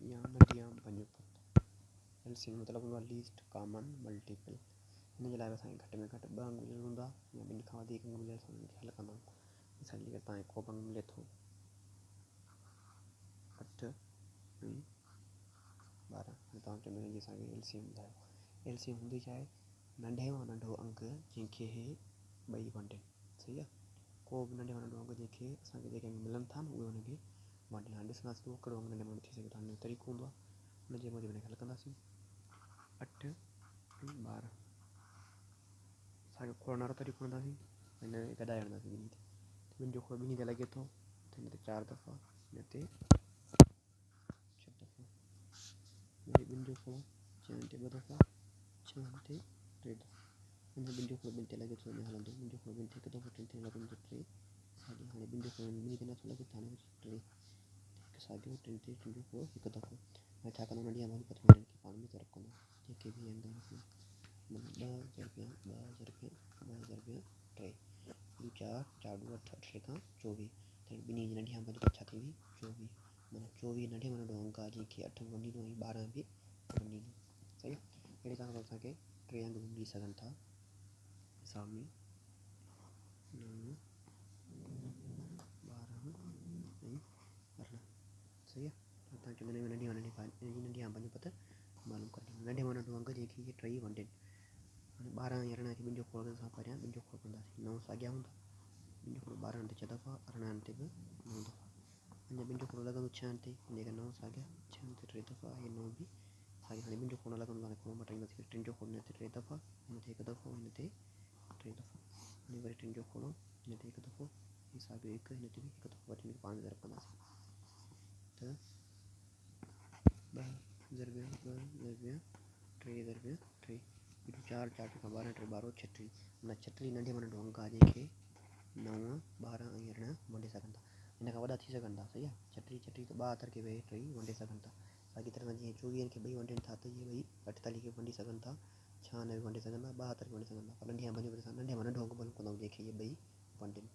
يا ننڍي عام ڀڃ پت. ايل سي ايم جو مطلب هوندو آهي ليسٽ ڪامن ملٽيپل. هن جي لاء به اسان کي گهٽ ۾ گهٽ ٻه انگ مليل هوندا يا ٻن کان وڌيڪ انگ مليل اسان انهن کي حل ڪندا آهيون. مثال جي ڪري توهان کي ڪو به انگ ملي ٿو اٺ ۽ 12، هاڻي توهان چوندو هن جي اسان کي ايل سي ايم ٻڌايو. ايل سي ايم هوندي ڇا آهي؟ ننڍي مان ننڍو انگ جنهن کي هي ٻئي ونڊين. صحيح آهي، ڪو به ننڍي مان ننڍو انگ جنهن کي اسان کي جيڪي انگ ملن ٿا نه اهي ان کي ونڊين. هاڻي ڏسنداسين ته اهو ڪهڙو انگ ننڍي مان ننڍو ٿي سگهي ٿو. هاڻي ان جو طريقو هوندو آهي ان جي موجب ان کي حل ڪنداسين. اٺ ۽ 12 ساڳيو کوڙڻ وارو طريقو هڻنداسين، هن کي گڏائي هڻنداسين ٻنهي تي. ٻن جو کوڙ ٻنهي تي لڳي ٿو ته هن تي 4 دفعا، هن تي 6 دفعا، وري ٻن جو کوڙ چئن تي 2 دفعا، ڇهن تي 3 دفعا. اڃا ٻن جو کوڙ ٻن تي لڳي ٿو اڃا هلندو. ٻن جو کوڙ ٻن تي هڪ دفعو، ٽن تي لڳندو ٽي ساڳيو. هاڻي ٻن جو کوڙ ٻنهي تي نٿو لڳي ته هاڻي وري ٽي هڪ ساڳيو، ٽن تي ٽن جو کوڙ هڪ دفعو. هاڻي ڇا ڪندو؟ ننڍي آمدني پت ۾ هنن کي پاڻ ۾ ضرب ڪندو، جيڪي به انگ آهن معنيٰ ٻه ضرب يا ٻه ضرب يا ٻه ضرب يا ٽي، ٻيون چار، چار ڏو اٺ، اٺ ٽي کان 24. ته هاڻي ٻنهي جي ننڍي آمدني پت ڇا ٿيندي؟ 24. معنيٰ 24 ننڍي مان ننڍو انگ آهي جنهن کي اٺ به ونڊيندو ۽ 12 به ونڊيندو. صحيح آهي. اهڙي طرح سان اسان کي ٽي انگ به ملي سگهن ٿا حساب ۾، 9، 12 ۽ 18. صحيح آهي. توهان کي ننڍي مان ننڍي ننڍي مان ننڍي پت معلوم ڪرڻي، ننڍي مان ننڍو انگ جنهن کي اهي ٽئي ونڊين. هاڻي 12 ۽ 18 کي ٻن جو کوڙ اسان پهريان ٻن جو کوڙ ڪنداسين. 9 ساڳيا هوندا، ٻن جو کوڙ 12 تي 6 دفعا، 18 تي به 9 دفعا. اڃا ٻن جو کوڙ لڳندو ڇهن تي، ان ڪري 9 ساڳيا، ڇهن تي 3 دفعا، هي 9 به ساڳيا. هاڻي ٻن جو کوڙ نه لڳندو، هاڻي کوڙ مٽائينداسين. ٽن جو کوڙ هن تي 3 دفعا، هن تي هڪ دفعو، هن تي 3 دفعا. هاڻي وري ٽن جو کوڙو هن تي هڪ دفعو، هي ساڳيو هڪ، هن تي به هڪ دفعو. وري هن کي پاڻ ۾ ضرب ڪنداسين ته ٻه ضرب ٻه ضرب ٽي ضرب ٽي، ٻيون چار، چار ٽي کان 12، ٽي ٻارهن 36. معنيٰ 36 ننڍي مان ننڍو انگ آهي جنهن کي 9، 12 ۽ 18 ونڊي سگهن ٿا. هن کان وڏا ٿي سگهن ٿا. صحيح آهي. 36، 36 ته 72 کي به اهي ٽئي ونڊي سگهن ٿا. ساڳي طرح سان جيئن چوويهن کي ٻئي ونڊين ٿا ته اهي ٻئي 48 کي به ونڊي سگهن ٿا، 96 به ونڊي سگهن ٿا، 72 کي ونڊي سگهن ٿا. پر ننڍي مان ڀڃو اسان ننڍي مان ننڍو انگ معلوم ڪنداسون جنهن کي اهي ٻئي ونڊين.